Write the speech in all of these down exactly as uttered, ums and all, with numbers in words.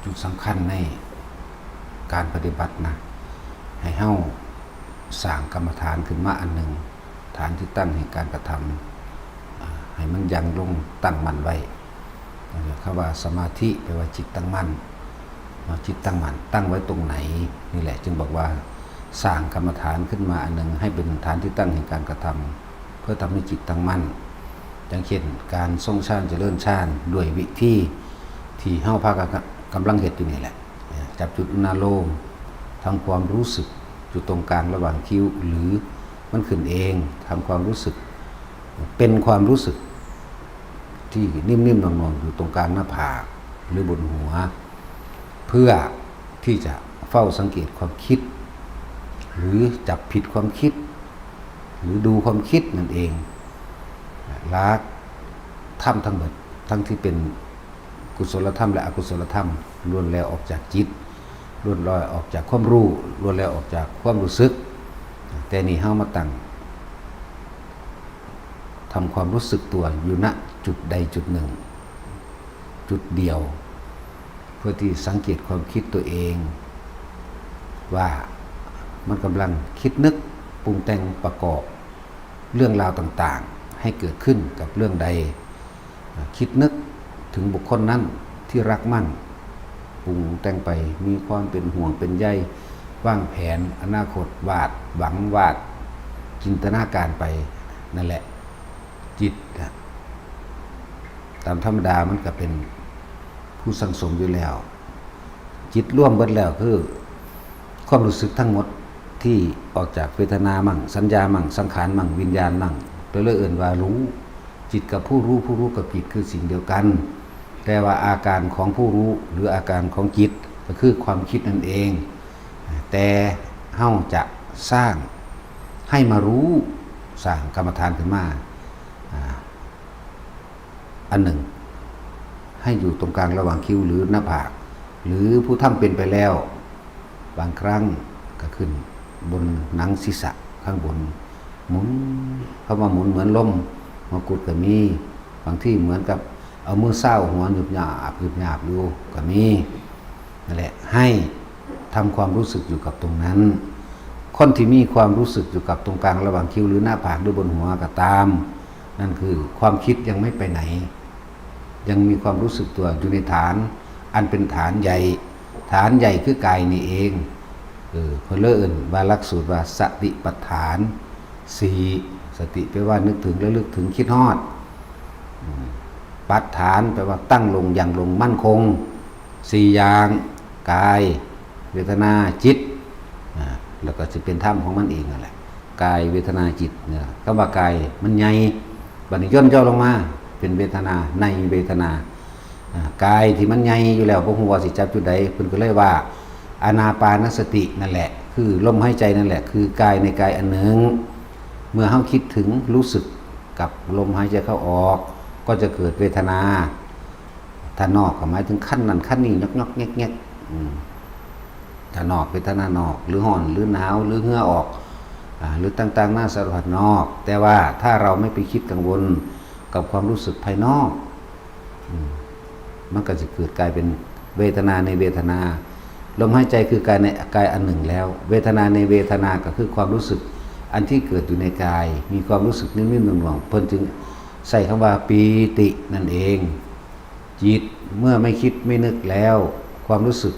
จุดสำคัญในการปฏิบัตินะ ให้เฮาสร้างกรรมฐานขึ้นมาอันหนึ่ง ฐานที่ตั้งแห่งการกระทำ อ่า ให้มันยังลงตั้งมั่นไว้ คำว่าสมาธิแปลว่าจิตตั้งมั่น เอาจิตตั้งมั่นตั้งไว้ตรงไหน นี่แหละจึงบอกว่าสร้างกรรมฐานขึ้นมาอันหนึ่ง ให้เป็นฐานที่ตั้งแห่งการกระทำ เพื่อทำให้จิตตั้งมั่น อย่างเช่น การทรงฌานเจริญฌานด้วยวิธีที่เฮาพากันกำลังเฮ็ดอยู่นี่แหละ จับจุดอุณาโลม ทำความรู้สึกอยู่ตรงกลางระหว่างคิ้ว หรือมันขึ้นเอง ทำความรู้สึก เป็นความรู้สึก ที่นิ่มๆหน่วงๆอยู่ตรงกลางหน้าผาก หรือบนหัว เพื่อที่จะเฝ้าสังเกตความคิด หรือจับผิดความคิด หรือดูความคิดนั่นเอง และธรรมทั้งหมด ทั้งที่เป็นกุศลธรรมและอกุศลธรรม ล้วนแล้วออกจากจิต ล้วนแล้วออกจากความรู้ ล้วนแล้วออกจากความรู้สึก แต่นี่เฮามาตั้ง ทำความรู้สึกตัวอยู่ณจุดใดจุดหนึ่ง จุดเดียว เพื่อที่สังเกตความคิดตัวเอง ว่ามันกำลังคิดนึกปรุงแต่งประกอบเรื่องราวต่างๆ ให้เกิดขึ้นกับเรื่องใด คิดนึกถึงบุคคลนั้นที่รักมั่ง ปรุงแต่งไป มีความเป็นห่วงเป็นใย วางแผนอนาคต วาดหวัง วาดจินตนาการไป นั่นแหละ จิตน่ะ ตามธรรมดามันก็เป็นผู้สั่งสมอยู่แล้ว จิตรวมเบิดแล้วคือความรู้สึกทั้งหมดที่ออกจากเวทนามั่ง สัญญามั่ง สังขารมั่ง วิญญาณมั่ง ก็เลยเอิ้นว่ารู้ จิตกับผู้รู้ ผู้รู้กับจิตคือสิ่งเดียวกัน แต่ว่าอาการของผู้รู้หรืออาการของจิตก็คือความคิดนั่นเอง แต่เฮาจะสร้างให้มารู้ สร้างกรรมฐานขึ้นมา อ่า อันหนึ่ง ให้อยู่ตรงกลางระหว่างคิ้วหรือหน้าผาก หรือผู้ทำเป็นไปแล้ว บางครั้งก็ขึ้นบนหนังศีรษะข้างบน หมุน คำว่าหมุนเหมือนลมหัวกุดก็มี บางทีเหมือนกับเอามือซาวหัวหยุบหยาบหยุบหยาบอยู่ก็มี นั่นแหละ ให้ทำความรู้สึกอยู่กับตรงนั้น คนที่มีความรู้สึกอยู่กับตรงกลางระหว่างคิ้วหรือหน้าผากหรือบนหัวก็ตาม นั่นคือความคิดยังไม่ไปไหน ยังมีความรู้สึกตัวอยู่ในฐาน อันเป็นฐานใหญ่ ฐานใหญ่คือกายนี่เอง เออ เพิ่นเลยเอิ้นว่าหลักสูตรว่าสติปัฏฐานสี่ สติแปลว่านึกถึง ระลึกถึง คิดฮอด อืม ปัฏฐานแปลว่าตั้งลง ยังลง มั่นคง สี่อย่าง กาย เวทนา จิต อ่า แล้วก็สิเป็นธรรมของมันเองนั่นแหละ กาย เวทนา จิต เนี่ย คำว่ากายมันใหญ่ บัดนี้ย่นย่อลงมา เป็นเวทนา ในเวทนา อ่า กายที่มันใหญ่อยู่แล้ว บ่ฮู้ว่าสิจับจุดใด เพิ่นก็เลยว่า อานาปานสตินั่นแหละ คือลมหายใจนั่นแหละ คือกายในกายอันหนึ่ง เมื่อเฮาคิดถึง รู้สึกกับลมหายใจเข้าออก ก็จะเกิดเวทนา ถ้านอกก็หมายถึงคันนั่นคันนี่ ยอกๆแงกๆ อืม ถ้านอก เวทนานอก หรือฮ้อน หรือหนาว หรือเหงื่อออก อ่า หรือต่างๆนานาสารพัดนอก แต่ว่าถ้าเราไม่ไปคิดกังวลกับความรู้สึกภายนอก อืม มันก็จะเกิดกลายเป็นเวทนาในเวทนา ลมหายใจคือกายในกายอันหนึ่งแล้ว เวทนาในเวทนาก็คือความรู้สึกอันที่เกิดอยู่ในกาย มีความรู้สึกนิ่มๆหน่วงๆ เพิ่นจึงใช้คำว่าปีตินั่นเอง จิตเมื่อไม่คิดไม่นึกแล้ว ความรู้สึก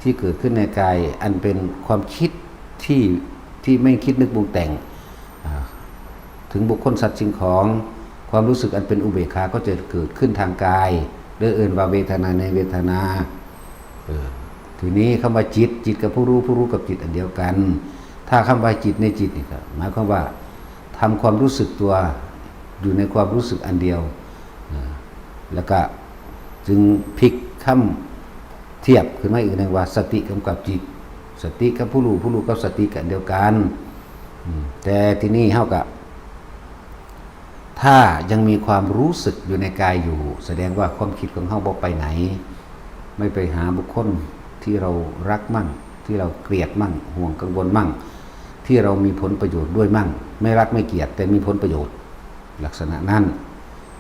ที่เกิดขึ้นในกาย อันเป็นความคิดที่ ที่ไม่คิดนึกปรุงแต่ง อ่า ถึงบุคคลสัตว์สิ่งของ ความรู้สึกอันเป็นอุเบกขาก็จะเกิดขึ้นทางกาย โดยเอิ้นว่าเวทนาในเวทนา เออ ทีนี้คำว่าจิต จิตกับผู้รู้ ผู้รู้กับจิตอันเดียวกัน ถ้าคำว่าจิตในจิตนี่ก็หมายความว่าทำความรู้สึกตัวอยู่ในความรู้สึกอันเดียว เออ แล้วก็จึงพลิกคำเทียบขึ้นมาอีกหนึ่งว่าสติกำกับจิต สติกับผู้รู้ ผู้รู้กับสติก็อันเดียวกัน อืม แต่ทีนี้เฮาก็ ถ้ายังมีความรู้สึกอยู่ในกายอยู่ แสดงว่าความคิดของเฮาบ่ไปไหน ไม่ไปหาบุคคลที่เรารักมั่ง ที่เราเกลียดมั่ง ห่วงกังวลมั่ง ที่เรามีผลประโยชน์ด้วยมั่ง ไม่รักไม่เกลียด แต่มีผลประโยชน์ ลักษณะนั้น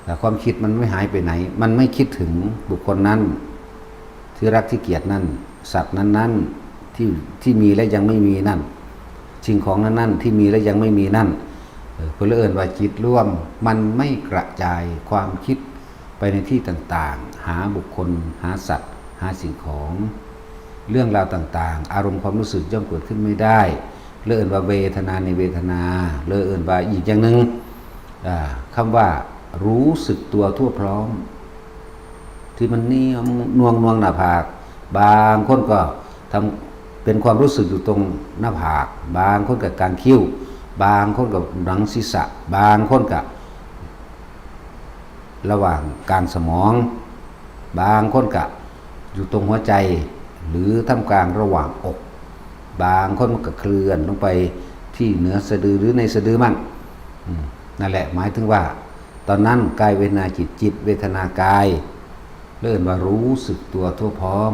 แต่ความคิดมันไม่หายไปไหน มันไม่คิดถึงบุคคลนั้น ที่รักที่เกลียดนั่น สัตว์นั้นๆ ที่ที่มีและยังไม่มีนั่น สิ่งของนั้นๆ ที่มีและยังไม่มีนั่น เออ เพิ่นเลยเอิ้นว่าจิตรวม มันไม่กระจายความคิดไปในที่ต่างๆ หาบุคคล หาสัตว์ หาสิ่งของ เรื่องราวต่างๆ อารมณ์ความรู้สึกย่อมเกิดขึ้นไม่ได้ เลยเอิ้นว่าเวทนาในเวทนา เลยเอิ้นว่าอีกอย่างหนึ่ง อ่า คำว่ารู้สึกตัวทั่วพร้อม ที่มันนี่นวงนวงหน้าผาก บางคนก็ทำเป็นความรู้สึกอยู่ตรงหน้าผาก บางคนก็กลางคิ้ว บางคนก็หนังศีรษะ บางคนก็ระหว่างกลางสมอง บางคนก็อยู่ตรงหัวใจ หรือท่ามกลางระหว่างอก บางคนมันก็เคลื่อนลงไปที่เหนือสะดือหรือในสะดือมั่ง อืม นั่นแหละหมายถึงว่า ตอนนั้นกายเวทนาจิต จิตเวทนากาย เรียกว่ารู้สึกตัวทั่วพร้อม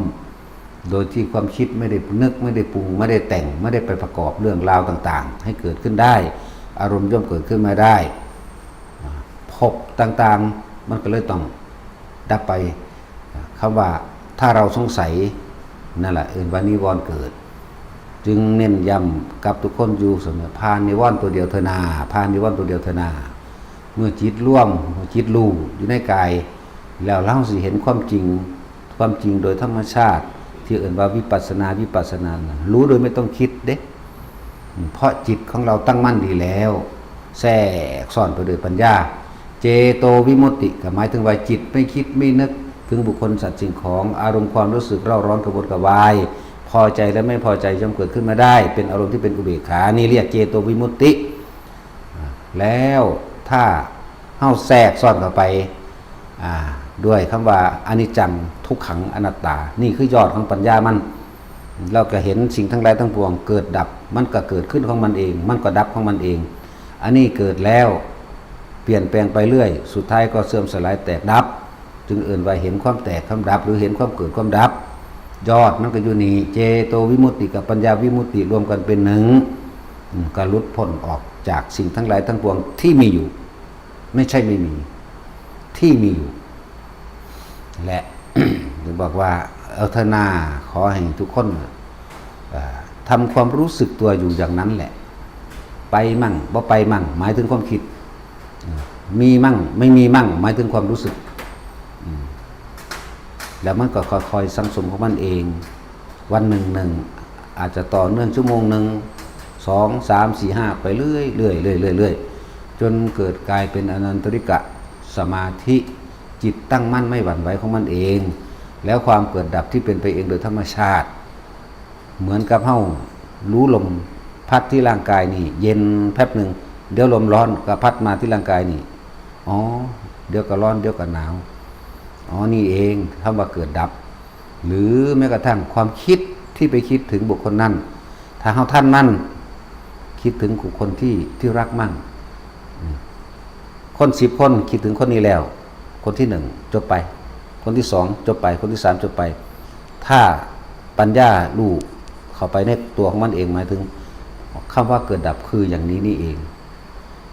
โดยที่ความคิดไม่ได้นึก ไม่ได้ปรุง ไม่ได้แต่ง ไม่ได้ไปประกอบเรื่องราวต่างๆ ให้เกิดขึ้นได้ อารมณ์ย่อมเกิดขึ้นมาได้ อ่า ภพต่างๆ มันก็เลยต้องดับไป คำว่าถ้าเราสงสัย นั่นแหละเอิ้นว่านิวรณ์เกิด จึงเน้นย้ำกับทุกคนอยู่เสมอ ผ่านนิวรณ์ตัวเดียวเถอะนา ผ่านนิวรณ์ตัวเดียวเถอะนา เมื่อจิตรวม เมื่อจิตรู้อยู่ในกาย แล้วเราสิเห็นความจริง ความจริงโดยธรรมชาติ ที่เอิ้นว่าวิปัสสนา วิปัสสนาน่ะ รู้โดยไม่ต้องคิดเด้ เพราะจิตของเราตั้งมั่นดีแล้ว แทรกซ่อนไปด้วยปัญญา เจโตวิมุตติ ก็หมายถึงว่าจิตไม่คิดไม่นึกถึงบุคคลสัตว์สิ่งของ อารมณ์ความรู้สึกเร่าร้อนกระวนกระวาย พอใจและไม่พอใจย่อมเกิดขึ้นมาได้ เป็นอารมณ์ที่เป็นอุเบกขา นี่เรียกเจโตวิมุตติ อ่า แล้วถ้าเฮาแทรกซ่อนเข้าไป อ่า ด้วยคำว่าอนิจจัง ทุกขัง อนัตตา นี่คือยอดของปัญญามัน เราก็เห็นสิ่งทั้งหลายทั้งปวงเกิดดับ มันก็เกิดขึ้นของมันเอง มันก็ดับของมันเอง อันนี้เกิดแล้วเปลี่ยนแปลงไปเรื่อย สุดท้ายก็เสื่อมสลายแตกดับ จึงเอิ้นว่าเห็นความแตกความดับ หรือเห็นความเกิดความดับ ยอดมันก็อยู่นี่ เจโตวิมุตติกับปัญญาวิมุตติรวมกันเป็นหนึ่ง อืม ก็หลุดพ้นออกจากสิ่งทั้งหลายทั้งปวงที่มีอยู่ ไม่ใช่ไม่มี ที่มีอยู่ และ ถึงบอกว่า เอาเถอะนา ขอให้ทุกคน เอ่อ ทำความรู้สึกตัวอยู่อย่างนั้นแหละ ไปมั่งบ่ไปมั่ง หมายถึงความคิด เอ่อ มีมั่งไม่มีมั่ง หมายถึงความรู้สึก อืม แล้วมันก็ค่อยๆสั่งสมของมันเอง วันหนึ่งหนึ่ง อาจจะต่อเนื่องชั่วโมงหนึ่ง สอง สาม สี่ ห้า ไปเรื่อยๆเรื่อยๆเรื่อยๆ จนเกิดกลายเป็นอนันตริกะสมาธิ จิตตั้งมั่นไม่หวั่นไหวของมันเอง แล้วความเกิดดับที่เป็นไปเองโดยธรรมชาติ เหมือนกับเฮารู้ลมพัดที่ร่างกายนี่ เย็นแป๊บหนึ่ง เดี๋ยวลมร้อนก็พัดมาที่ร่างกายนี่ อ๋อ เดี๋ยวก็ร้อน เดี๋ยวก็หนาว อ๋อ นี่เองคำว่าเกิดดับ หรือแม้กระทั่งความคิดที่ไปคิดถึงบุคคลนั้น ถ้าเฮาทันมัน คิดถึงบุคคลที่ ที่รักมั่ง อืม คนสิบคนคิดถึงคนนี้แล้ว คนที่หนึ่งจบไป คนที่สองจบไป คนที่สามจบไป ถ้าปัญญารู้เข้าไปในตัวของมันเอง หมายถึงคำว่าเกิดดับคืออย่างนี้นี่เอง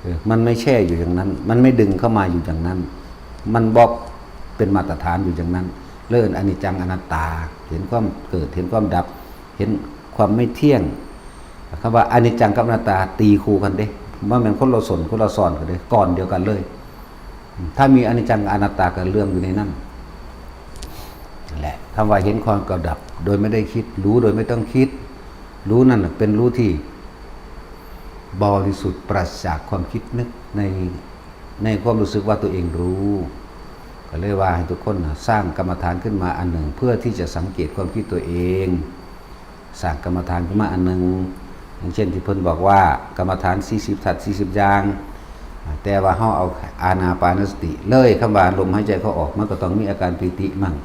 เออ มันไม่แช่อยู่อย่างนั้น มันไม่ดึงเข้ามาอยู่อย่างนั้น มันบ่เป็นมาตรฐานอยู่อย่างนั้น เลยเอิ้นอนิจจังอนัตตา เห็นความเกิด เห็นความดับ เห็นความไม่เที่ยง คำว่าอนิจจังกับอนัตตาตีคู่กันเด้ บ่แม่นคนละส่วน คนละซ้อนกันเด้ ก้อนเดียวกันเลย ถ้ามีอนิจจังอนัตตาก็รวมอยู่ในนั้น นั่นแหละ คำว่าเห็นความเกิดดับ โดยไม่ได้คิด รู้โดยไม่ต้องคิด รู้นั่นน่ะเป็นรู้ที่บริสุทธิ์ปราศจากความคิดนึกใน ในความรู้สึกว่าตัวเองรู้ ก็เลยว่าให้ทุกคนน่ะสร้างกรรมฐานขึ้นมาอันหนึ่ง เพื่อที่จะสังเกตความคิดตัวเอง สร้างกรรมฐานขึ้นมาอันหนึ่ง อย่างเช่นที่เพิ่นบอกว่ากรรมฐานสี่สิบธาตุสี่สิบอย่าง แต่ว่าเฮาเอาอานาปานสติเลย คำว่าลมหายใจเข้าออก มันก็ต้องมีอาการปีติมั่ง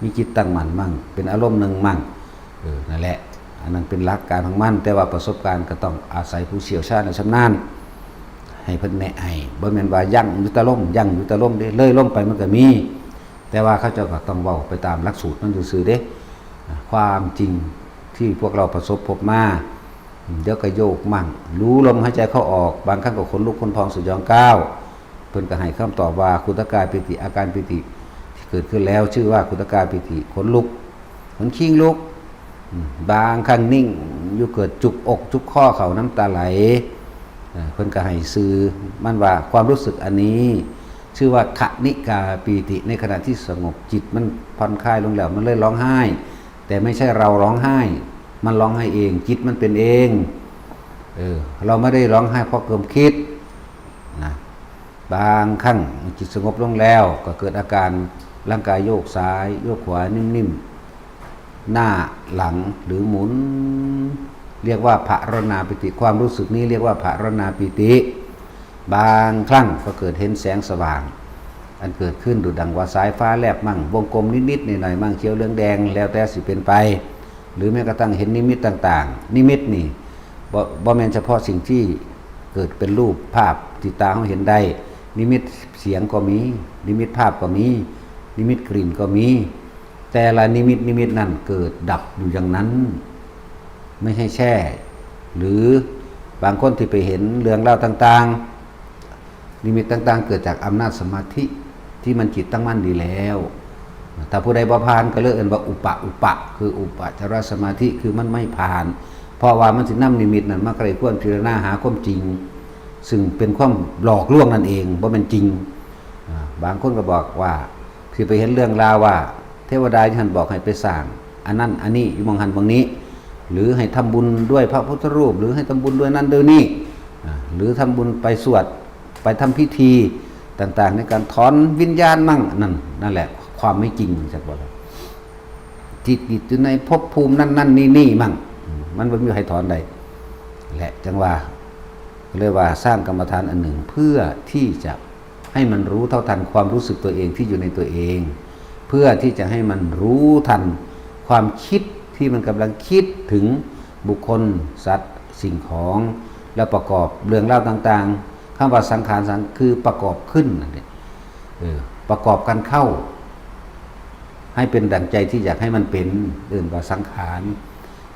มีจิตตั้งมั่นมั่ง เป็นอารมณ์หนึ่งมั่ง เออ นั่นแหละ อันนั้นเป็นหลักการของมัน แต่ว่าประสบการณ์ก็ต้องอาศัยผู้เชี่ยวชาญและชำนาญ ให้เพิ่นแนะให้ บ่แม่นว่ายั่งอยู่แต่ลม ยั่งอยู่แต่ลมเด้ เลยลมไปมันก็มี แต่ว่าเขาเจ้าก็ต้องเว้าไปตามหลักสูตรมันซื่อๆเด้ ความจริงที่พวกเราประสบพบมา เดี๋ยวก็โยกมั่ง รู้ลมหายใจเข้าออก บางครั้งก็ขนลุกขนพองสยองก้าว เพิ่นก็ให้คำตอบว่าขุทกายปีติ อาการปีติที่เกิดขึ้นแล้วชื่อว่าขุทกายปีติ ขนลุก ขนคิงลุก อืม บางครั้งนิ่งอยู่ เกิดจุกอกจุกคอเข้า น้ำตาไหล เอ่อ เพิ่นก็ให้ชื่อมันว่า ความรู้สึกอันนี้ ชื่อว่าขณิกาปีติ ในขณะที่สงบจิตมันผ่อนคลายลงแล้ว มันเลยร้องไห้ แต่ไม่ใช่เราร้องไห้ มันร้องไห้เอง จิตมันเป็นเอง เออ เราไม่ได้ร้องไห้เพราะความคิดนะ บางครั้งจิตสงบลงแล้วก็เกิดอาการร่างกายโยกซ้ายโยกขวานิ่มๆ หน้าหลังหรือหมุน เรียกว่าภารณาปีติ ความรู้สึกนี้เรียกว่าภารณาปีติ บางครั้งก็เกิดเห็นแสงสว่าง อันเกิดขึ้นดุจดังว่าสายฟ้าแลบมั่ง วงกลมนิดๆหน่อยๆมั่ง เขียวเหลืองแดง แล้วแต่สิเป็นไป หรือแม้กระทั่งเห็นนิมิตต่างๆ นิมิตนี่บ่บ่แม่นเฉพาะสิ่งที่เกิดเป็นรูปภาพที่ตาเราเห็นได้ นิมิตเสียงก็มี นิมิตภาพก็มี นิมิตกลิ่นก็มี แต่ละนิมิตนิมิตนั่นเกิดดับอยู่อย่างนั้น ไม่ให้แช่ หรือบางคนที่ไปเห็นเรื่องราวต่างๆ นิมิตต่างๆ เกิดจากอำนาจสมาธิที่มันจิตตั้งมั่นดีแล้ว ถ้าผู้ใดบ่ผ่านก็เลยเอิ้นว่าอุปะอุปะ คืออุปะจารสมาธิ คือมันไม่ผ่าน เพราะว่ามันสินำนิมิตนั้นมาใคร่ครวญพิจารณาหาความจริง ซึ่งเป็นความหลอกลวงนั่นเอง บ่แม่นจริง อ่า บางคนก็บอกว่า ที่ไปเห็นเรื่องราวว่า เทวดาท่านบอกให้ไปสร้างอันนั้นอันนี้อยู่หม่องหั้นหม่องนี้ หรือให้ทำบุญด้วยพระพุทธรูป หรือให้ทำบุญด้วยนั่นด้วยนี่ อ่า หรือทำบุญไปสวด ไปทำพิธีต่างๆ ในการถอนวิญญาณมั่ง นั่น นั่นแหละ ความไม่จริง จักว่า จิตติดอยู่ในภพภูมินั่นนั่นนี่นี่มั่ง อืม มันบ่มีใครถอนได้ และจังว่า เรียกว่าสร้างกรรมฐานอันหนึ่ง เพื่อที่จะให้มันรู้เท่าทันความรู้สึกตัวเองที่อยู่ในตัวเอง เพื่อที่จะให้มันรู้ทันความคิดที่มันกำลังคิดถึงบุคคล สัตว์ สิ่งของ และประกอบเรื่องราวต่างๆ คำว่าสังขาร สัง คือประกอบขึ้นนั่นเอง เออ ประกอบกันเข้า ให้เป็นดั่งใจที่อยากให้มันเป็น เอิ้นว่าสังขาร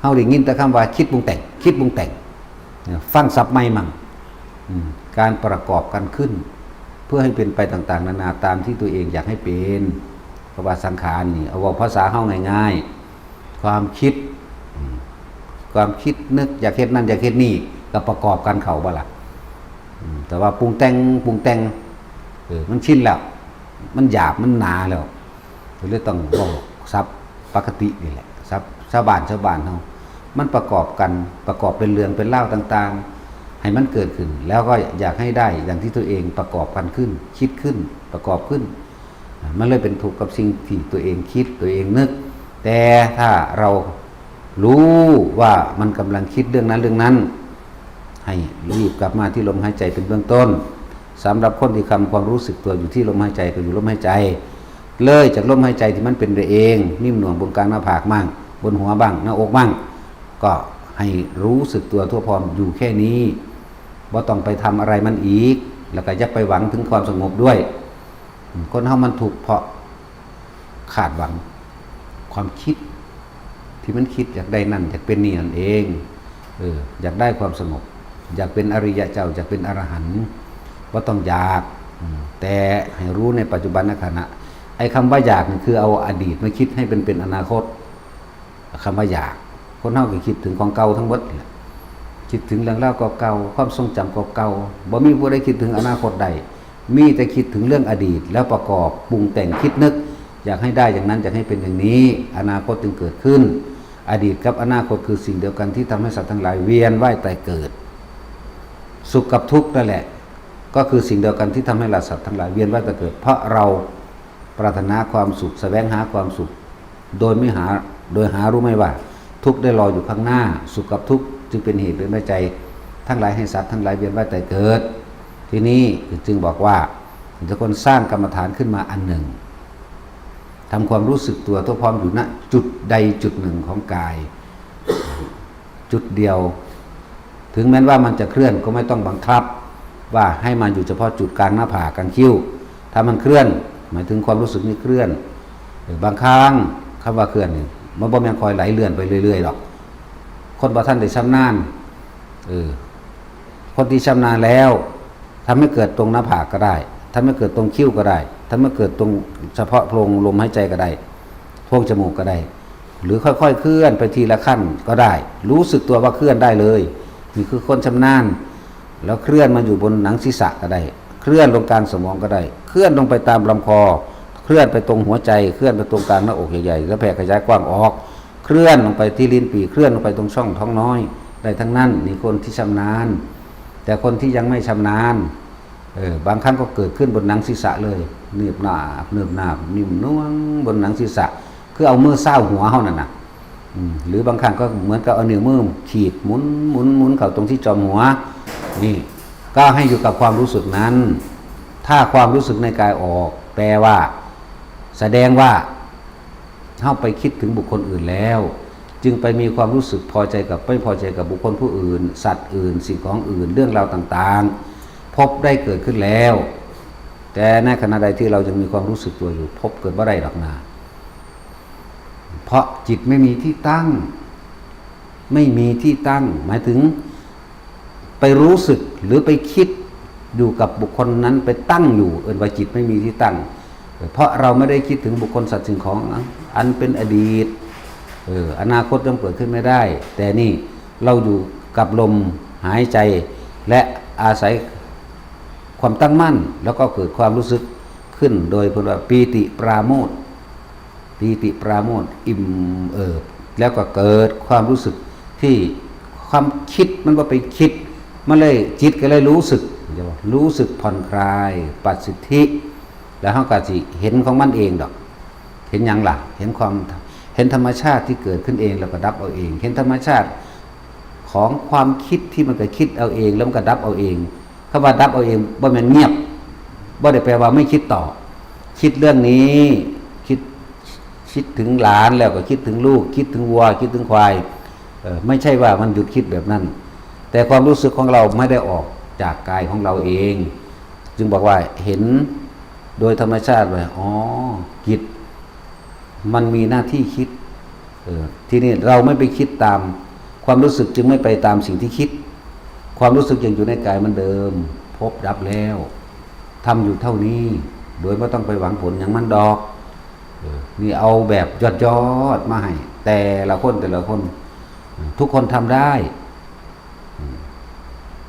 เฮาได้ยินแต่คำว่าคิดปรุงแต่ง คิดปรุงแต่ง เนี่ย ฟังศัพท์ใหม่มั่ง อืม การประกอบกันขึ้น เพื่อให้เป็นไปต่างๆ นานาตามที่ตัวเองอยากให้เป็น เพราะว่าสังขารนี่ เอาเว้าภาษาเฮาง่ายๆ ความคิด อืม ความคิดนึกอยากเฮ็ดนั่นอยากเฮ็ดนี่ ก็ประกอบกันเข้าบ่ล่ะ อืม แต่ว่าปรุงแต่ง ปรุงแต่ง เออ มันชินแล้ว มันหยาบ มันหนาแล้ว ก็เลยต้องเว้าศัพท์ปกตินี่แหละ ศัพท์ชาวบ้าน ชาวบ้านเฮา มันประกอบกัน ประกอบเป็นเรื่องเป็นราวต่างๆ ให้มันเกิดขึ้น แล้วก็อยากให้ได้อย่างที่ตัวเองประกอบกันขึ้น คิดขึ้น ประกอบขึ้น มันเลยเป็นทุกข์กับสิ่งที่ตัวเองคิด ตัวเองนึก แต่ถ้าเรารู้ว่ามันกำลังคิดเรื่องนั้นเรื่องนั้น ให้รีบกลับมาที่ลมหายใจเป็นเบื้องต้น สำหรับคนที่ทำความรู้สึกตัวอยู่ที่ลมหายใจ ก็อยู่ลมหายใจ เลยจากลมหายใจที่มันเป็นไปเอง นิ่มหน่วงบนกลางหน้าผากมั่ง บนหัวบ้าง หน้าอกมั่ง ก็ให้รู้สึกตัวทั่วพร้อมอยู่แค่นี้ บ่ต้องไปทำอะไรมันอีก แล้วก็อย่าไปหวังถึงความสงบด้วย คนเฮามันทุกข์เพราะคาดหวัง ความคิดที่มันคิดอยากได้นั่น อยากเป็นนี่นั่นเอง เออ อยากได้ความสงบ อยากเป็นอริยะเจ้า อยากเป็นอรหันต์ บ่ต้องอยาก อืม แต่ให้รู้ในปัจจุบันขณะ ไอ้คำว่าอยากนี่คือเอาอดีตมาคิดให้เป็น เป็นอนาคต คำว่าอยาก คนเฮาก็คิดถึงของเก่าทั้งหมดแหละ คิดถึงเรื่องราวเก่าๆ ความทรงจำเก่าๆ บ่มีผู้ใดคิดถึงอนาคตได้ มีแต่คิดถึงเรื่องอดีต แล้วประกอบปรุงแต่งคิดนึก อยากให้ได้อย่างนั้น อยากให้เป็นอย่างนี้ อนาคตจึงเกิดขึ้น อดีตกับอนาคตคือสิ่งเดียวกันที่ทำให้สัตว์ทั้งหลายเวียนว่ายตายเกิด สุขกับทุกข์นั่นแหละ ก็คือสิ่งเดียวกันที่ทำให้เราสัตว์ทั้งหลายเวียนว่ายตายเกิด เพราะเราปรารถนาความสุข แสวงหาความสุข โดยไม่หา โดยหารู้ไม่ว่า ทุกข์ได้รออยู่ข้างหน้า สุขกับทุกข์จึงเป็นเหตุเป็นปัจจัย ทั้งหลายให้สัตว์ทั้งหลายเวียนว่ายตายเกิด ทีนี้จึงบอกว่า ทุกคนสร้างกรรมฐานขึ้นมาอันหนึ่ง ทำความรู้สึกตัวทั่วพร้อมอยู่ณจุดใดจุดหนึ่งของกาย จุดเดียว ถึงแม้ว่ามันจะเคลื่อนก็ไม่ต้องบังคับ ว่าให้มาอยู่เฉพาะจุดกลางหน้าผาก กลางคิ้ว ถ้ามันเคลื่อน หมายถึงความรู้สึกนี้เคลื่อน เออ บางครั้งคำว่าเคลื่อนนี่ มันบ่แม่นคอยไหลเลื่อนไปเรื่อยๆหรอก คนบ่ทันได้ชำนาญ เออ คนที่ชำนาญแล้ว ทำให้เกิดตรงหน้าผากก็ได้ ทำให้เกิดตรงคิ้วก็ได้ ทำให้เกิดตรงเฉพาะโพรงลมหายใจก็ได้ โพรงจมูกก็ได้ หรือค่อยๆเคลื่อนไปทีละขั้นก็ได้ รู้สึกตัวว่าเคลื่อนได้เลย นี่คือคนชำนาญ แล้วเคลื่อนมาอยู่บนหนังศีรษะก็ได้ เคลื่อนลงกลางสมองก็ได้ เคลื่อนลงไปตามลำคอ เคลื่อนไปตรงหัวใจ เคลื่อนไปตรงกลางหน้าอกใหญ่ๆ แล้วแผ่ขยายกว้างออก เคลื่อนลงไปที่ลิ้นปี่ เคลื่อนลงไปตรงช่องท้องน้อย ได้ทั้งนั้น นี่คนที่ชำนาญ แต่คนที่ยังไม่ชำนาญ เออ บางครั้งก็เกิดขึ้นบนหนังศีรษะเลย เนิบหนาบ เนิบหนาบ นิ่มนวลบนหนังศีรษะ คือเอามือซาวหัวเฮานั่นน่ะ อืม หรือบางครั้งก็เหมือนกับเอานิ้วมือขีดหมุน หมุน หมุนเข้าตรงที่จอมหัว นี่ ก็ให้อยู่กับความรู้สึกนั้น ถ้าความรู้สึกในกายออก แปลว่า แสดงว่า เฮาไปคิดถึงบุคคลอื่นแล้ว จึงไปมีความรู้สึกพอใจกับไม่พอใจกับบุคคลผู้อื่น สัตว์อื่น สิ่งของอื่น เรื่องราวต่างๆ ภพได้เกิดขึ้นแล้ว แต่ในขณะใดที่เรายังมีความรู้สึกตัวอยู่ ภพเกิดบ่ได้ดอกนา เพราะจิตไม่มีที่ตั้ง ไม่มีที่ตั้ง หมายถึง ไปรู้สึกหรือไปคิดอยู่กับบุคคลนั้น ไปตั้งอยู่ เอิ้นว่าจิตไม่มีที่ตั้ง เพราะเราไม่ได้คิดถึงบุคคลสัตว์สิ่งของอันเป็นอดีต เออ อนาคตยังเกิดขึ้นไม่ได้ แต่นี่เราอยู่กับลมหายใจ และอาศัยความตั้งมั่น แล้วก็เกิดความรู้สึกขึ้น โดยเพิ่นว่าปีติปราโมทย์ ปีติปราโมทย์ อิ่มเอิบ แล้วก็เกิดความรู้สึกที่ความคิดมันบ่ไปคิด มันเลยจิตก็เลยรู้สึก รู้สึกผ่อนคลาย ปัสสิทธิ แล้วเฮาก็สิเห็นของมันเองดอก เห็นหยังล่ะ เห็นความ เห็นธรรมชาติที่เกิดขึ้นเองแล้วก็ดับเอาเอง เห็นธรรมชาติของความคิดที่มันก็คิดเอาเอง แล้วมันก็ดับเอาเอง คำว่าดับเอาเอง บ่แม่นเงียบ บ่ได้แปลว่าไม่คิดต่อ คิดเรื่องนี้ คิด คิดถึงหลานแล้วก็คิดถึงลูก คิดถึงวัว คิดถึงควาย เออ ไม่ใช่ว่ามันหยุดคิดแบบนั้น แต่ความรู้สึกของเราไม่ได้ออกจากกายของเราเอง จึงบอกว่าเห็นโดยธรรมชาติว่า อ๋อ จิตมันมีหน้าที่คิด เออ ทีนี้เราไม่ไปคิดตาม ความรู้สึกจึงไม่ไปตามสิ่งที่คิด ความรู้สึกยังอยู่ในกายเหมือนเดิม ภพดับแล้ว ทำอยู่เท่านี้ โดยไม่ต้องไปหวังผลอย่างมันดอก เออ นี่เอาแบบยอดๆมาให้ แต่ละคน แต่ละคน ทุกคนทำได้ อืม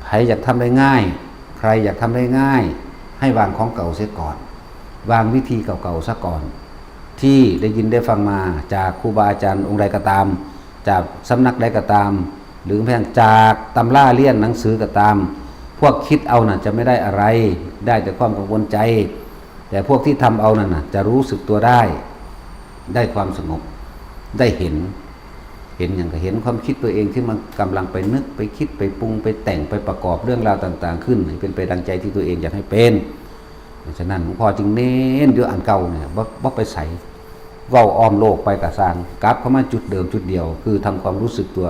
ใครอยากทำได้ง่าย ใครอยากทำได้ง่าย ให้วางของเก่าเสียก่อน วางวิธีเก่าๆซะก่อน ที่ได้ยินได้ฟังมาจากครูบาอาจารย์องค์ใดก็ตาม จากสำนักใดก็ตาม หรือแม้กระทั่งจากตำราเรียนหนังสือก็ตาม พวกคิดเอาน่ะจะไม่ได้อะไร ได้แต่ความกังวลใจ แต่พวกที่ทำเอานั่นน่ะ จะรู้สึกตัวได้ ได้ความสงบ ได้เห็น เห็นอย่างก็เห็นความคิดตัวเองที่มันกำลังไปนึก ไปคิด ไปปรุง ไปแต่ง ไปประกอบเรื่องราวต่างๆขึ้น ให้เป็นไปดังใจที่ตัวเองอยากให้เป็น ฉะนั้นหลวงพ่อจึงเน้นอยู่อันเก่าเนี่ย บ่ บ่ไปไส เว้าอ้อมโลกไปกะซ่าง กลับเข้ามาจุดเดิมจุดเดียว คือทำความรู้สึกตัว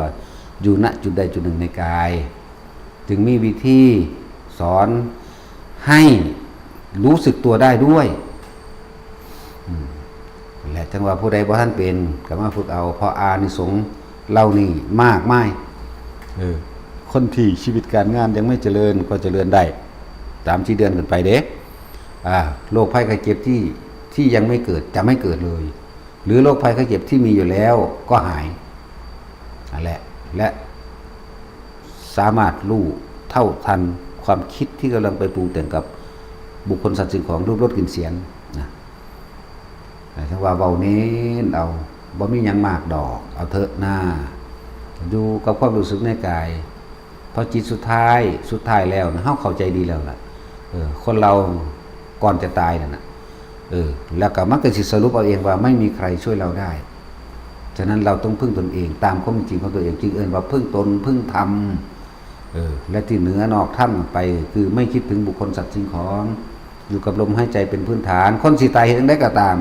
อยู่ ณ จุดใดจุดหนึ่งในกาย จึงมีวิธีสอนให้รู้สึกตัวได้ด้วย อืม และจังว่าผู้ใดบ่ทันเป็น ก็มาฝึกเอา เพราะอานิสงส์เหล่านี้มากมาย เออ คนที่ชีวิตการงานยังไม่เจริญก็เจริญได้ สามสี่เดือนขึ้นไปเด้ อ่า โรคภัยไข้เจ็บที่ ที่ยังไม่เกิดจะไม่เกิดเลย หรือโรคภัยไข้เจ็บที่มีอยู่แล้วก็หาย นั่นแหละ และสามารถรู้เท่าทันความคิดที่กำลังไปปรุงแต่งกับบุคคลสัตว์สิ่งของรูปรสกลิ่นเสียงนะ แต่ถ้าว่าเว้าเน้นเอา บ่มีหยังมากดอก เอาเถอะหน้า อยู่กับความรู้สึกในกาย เพราะจิตสุดท้าย สุดท้ายแล้วนะ เฮาเข้าใจดีแล้วล่ะ เออ คนเราก่อนจะตายนั่นน่ะ เออ แล้วก็มันก็สิสรุปเอาเองว่าไม่มีใครช่วยเราได้ ฉะนั้นเราต้องพึ่งตนเอง ตามความเป็นจริงของตัวเอง จึงเอิ้นว่าพึ่งตน พึ่งธรรม เออ และที่เหนือนอกธรรมไป คือไม่คิดถึงบุคคลสัตว์สิ่งของ อยู่กับลมหายใจเป็นพื้นฐาน คนสิตายเฮ็ดจั่งใดก็ตาม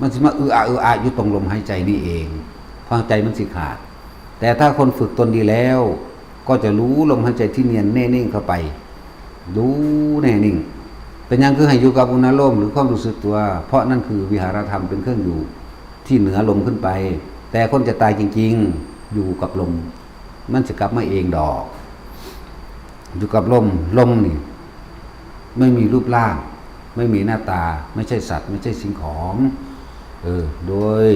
มันสิมาอืออาอืออาอยู่ตรงลมหายใจนี่เอง เพราะใจมันสิขาด แต่ถ้าคนฝึกตนดีแล้ว ก็จะรู้ลมหายใจที่เนียนแน่นิ่งเข้าไป รู้แน่นิ่ง เป็นหยังคือให้อยู่กับอุณาโลมหรือความรู้สึกตัว เพราะนั่นคือวิหารธรรมเป็นเครื่องอยู่ที่เหนือลมขึ้นไป แต่คนจะตายจริงๆ อยู่กับลม มันจะกลับมาเองดอก อยู่กับลม ลมนี่ ไม่มีรูปร่าง ไม่มีหน้าตา ไม่ใช่สัตว์ ไม่ใช่สิ่งของ เออ โดย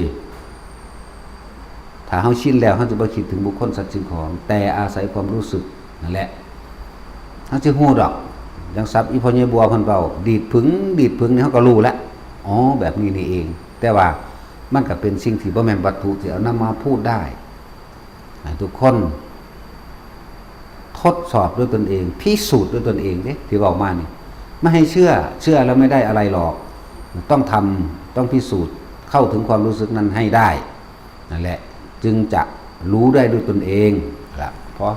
ถ้าเฮาชินแล้ว เฮาจะบ่คิดถึงบุคคลสัตว์สิ่งของ แต่อาศัยความรู้สึกนั่นแหละ เฮาสิฮู้ดอก อย่างศัพท์อีพ่อใหญ่บัวเพิ่นเว้า ดีดผึ้ง ดีดผึ้งนี่ เฮาก็รู้แล้ว อ๋อ แบบนี้นี่เอง แต่ว่ามันก็เป็นสิ่งที่บ่แม่นวัตถุที่เอานำมาพูดได้ ให้ทุกคนทดสอบด้วยตนเอง พิสูจน์ด้วยตนเองเด้ ที่เว้ามานี่ ไม่ให้เชื่อ เชื่อแล้วไม่ได้อะไรหรอก ต้องทำ ต้องพิสูจน์ เข้าถึงความรู้สึกนั้นให้ได้ นั่นแหละ จึงจะรู้ได้ด้วยตนเองละ เพราะ